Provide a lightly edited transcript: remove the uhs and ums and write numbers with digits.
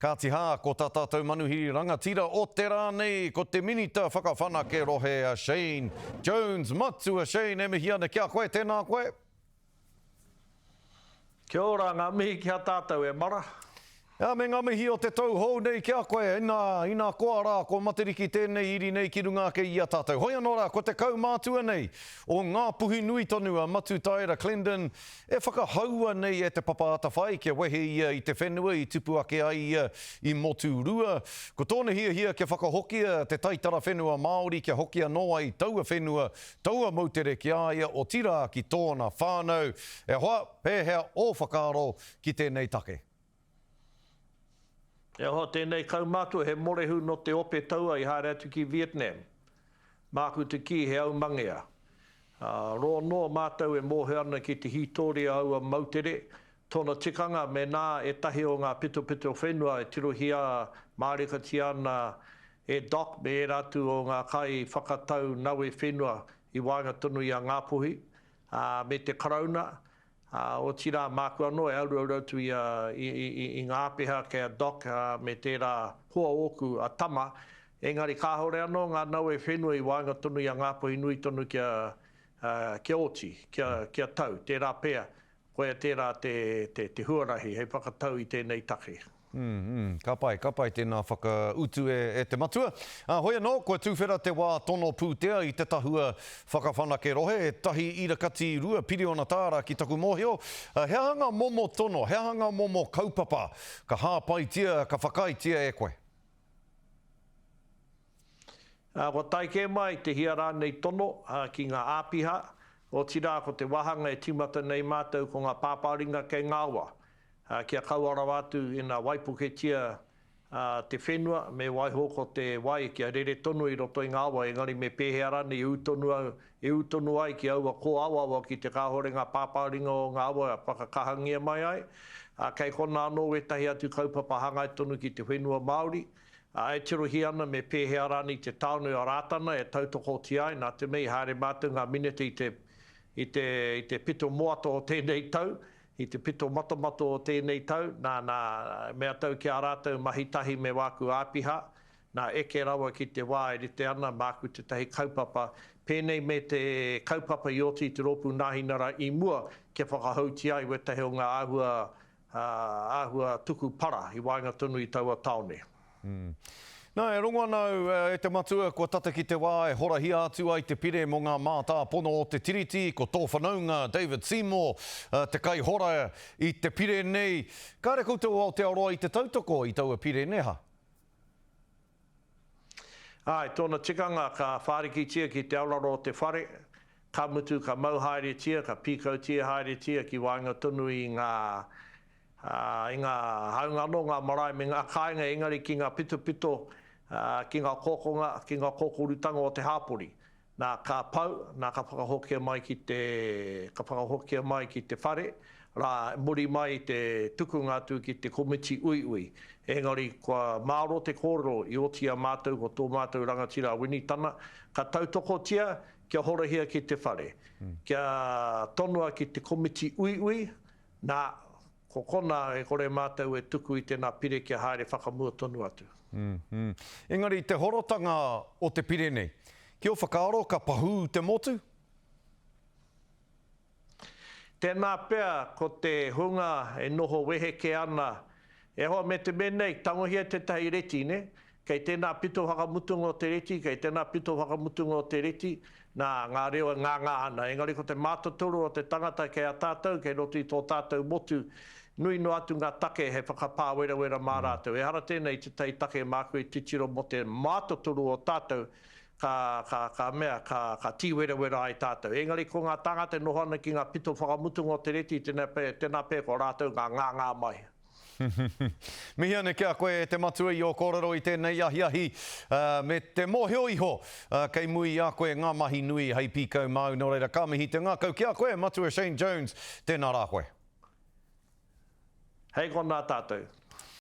Kāti hā, ko tā tātou manuhiri rangatira o te rā nei, ko te Minita Whakawhanake Rohe a Shane Jones. Matua Shane, e mihi ana ki a koe, tēnā koe. Kia ora, ngā mihi ki a tātou e mara. Ea, me ngā mihi o te tau hou nei ki a koe, inā, inā koa rā, ko Matariki tēnei iri nei ki runga ake i a tātou. Hoi anō rā, ko te kaumātua nei o Ngāpuhi nui tonu a Matutaera Clendon e whakahaua nei e Te Papa Atawhai kia wehe ia i te whenua i tupu ake ai ia i Moturua. Ko tōna hiahia kia whakahokia te taitara whenua Māori kia hoki anō ai taua whenua, taua moutere ki a ia, otirā ki tōna whānau. E hoa, pēhea ō whakaaro ki tēnei take? He aha tēnei kaumātua, he morehu nō te ope taua i haere atu ki Vietnam. Māku te kī, he aumangea. Rō noa mātou e mōhio ana ki te hītōria aua moutere, tōna tikanga mēnā ētahi o ngā pitopito whenua e tirohia mārikatia ana e Doc me ērā atu o ngā kaiwhakatau nawe whenua i waenga tonu i a Ngāpuhi, ā, me te Karauna, Ā, otirā, māku anō e auruauru atu i a, i, i, i, i ngā āpiha kei a Doc, ā, me tērā hoa ōku, a Tama, engari kāore anō ngā nawe whenua i waenga tonu i a Ngāpuhi nui tonu kia, ā, kia oti, kia, kia tau. Tērā pea, koia tērā te, te, te huarahi hei whakatau i tēnei take. Mm, ka pai, ka pai tēnā whakautu e, e te matua. Ā, hoi anō, kua tūwhera te wā tono pūtea i te tahua whakawhanake rohe, e 1.2 piriona tāra ki taku mōhio. He aha ngā momo tono, he aha ngā momo kaupapa ka hāpaitia, ka whakaaetia e koe? Ā, kua tae kē mai te hia rānei tono ki ngā āpiha, otirā ko te wāhanga e tīmata nei mātou ko ngā pāpāringa kei ngā awa. Ā, kia kaua rawa atu ina waipuketia te whenua, me waiho ko te wai kia rere tonu i roto i ngā awa, engari me pēhea rānei e ū tonu au, e ū tonu ai ki aua kōawaawa ki te kāhore ngā pāpāringa o ngā awa e whakakahangia mai ai. Ā, kei konā anō wētahi atu kaupapa hāngai tonu ki te whenua Māori, ā, e tirohia ana me pēhea rānei te tāone o Rātana e tautokotia ai, nā te mea i haere mātou ngā minita i te, i te, i te pito moata o tēnei tau, I te pito matomato o tēnei tau, nā, nā, mea tau ki a rātou mahi tahi me wāku āpiha, nā, eke rawa ki te wā e rite ana māku tētahi kaupapa, pēnei me te kaupapa i oti i te Rōpū Nāhinara i mua kia whakahoutia ai wētahi o ngā āhua, āhua tuku para i waenga tonu i taua tāone. Nā, e rongo ana au, e te matua, kua tata ki te wā e horahia atu ai te pire mō ngā mātāpono o te Tiriti, ko tō whanaunga, David Seymour, te kaihora i te pire nei. Kāre koutou o Aotearoa i te tautoko i taua pire, nē hā? Āe, tōna tikanga ka whārikitia ki te aoraro o te whare, ka mutu ka mau haeretia, ka pīkautia haeretia ki waenga tonu i ngā ā, i ngā, hāunga anō ngā marae me ngā kāinga, engari ki ngā pitopito, ā, ki ngā kōkonga, ki ngā kōkorutanga o te hāpori. Nā, ka pau, nā, ka whakahokia mai ki te, ka whakahokia mai ki te whare, rā, muri mai i te tukunga atu ki te komiti uiui. Engari, kua mārō te kōrero i oti i a mātou ko tō mātou rangatira a Winitana, ka tautokotia kia horahia ki te whare, kia tonoa ki te komiti uiui, Nā, ko konā e kore mātou e tuku i tēnā pire kia haere whakamua tonu atu. Mm, Engari te horotanga o te pire nei, ki ō whakaaro ka pahū te motu? Tēnā pea ko te hunga e noho wehe kē ana, e hoa me te mea nei, tangohia tētahi reti, nē? Kei tēnā pito whakamutunga o te reti, kei tēnā pito whakamutunga o te reti, nā, ngā reo e ngāngā ana. Engari ko te mātotoru o te tangata kei a tātou, kei roto i tō tātou motu, nui noa atu ngā take hei whakapāwerawera mā rātou. Ehara tēnei i tētahi take māku e titiro mō te mātotoru o tātou, ka, ka, ka mea, ka, ka tīwerawera ai tātou. Engari ko ngā tāngata e noho ana ki ngā pito whakamutunga o te reti, tēnā pea, tēnā pea ko rātou ngā ngāngā mai. Mihi ana ki a koe e te matua i ō kōrero i tēnei ahiahi, me te mōhio iho kei muri i a koe ngā mahi nui hei pīkau māu, nō reira ka mihi te ngākau ki a koe, Matua Shane Jones, tēnā rā koe. Hei konā tātou.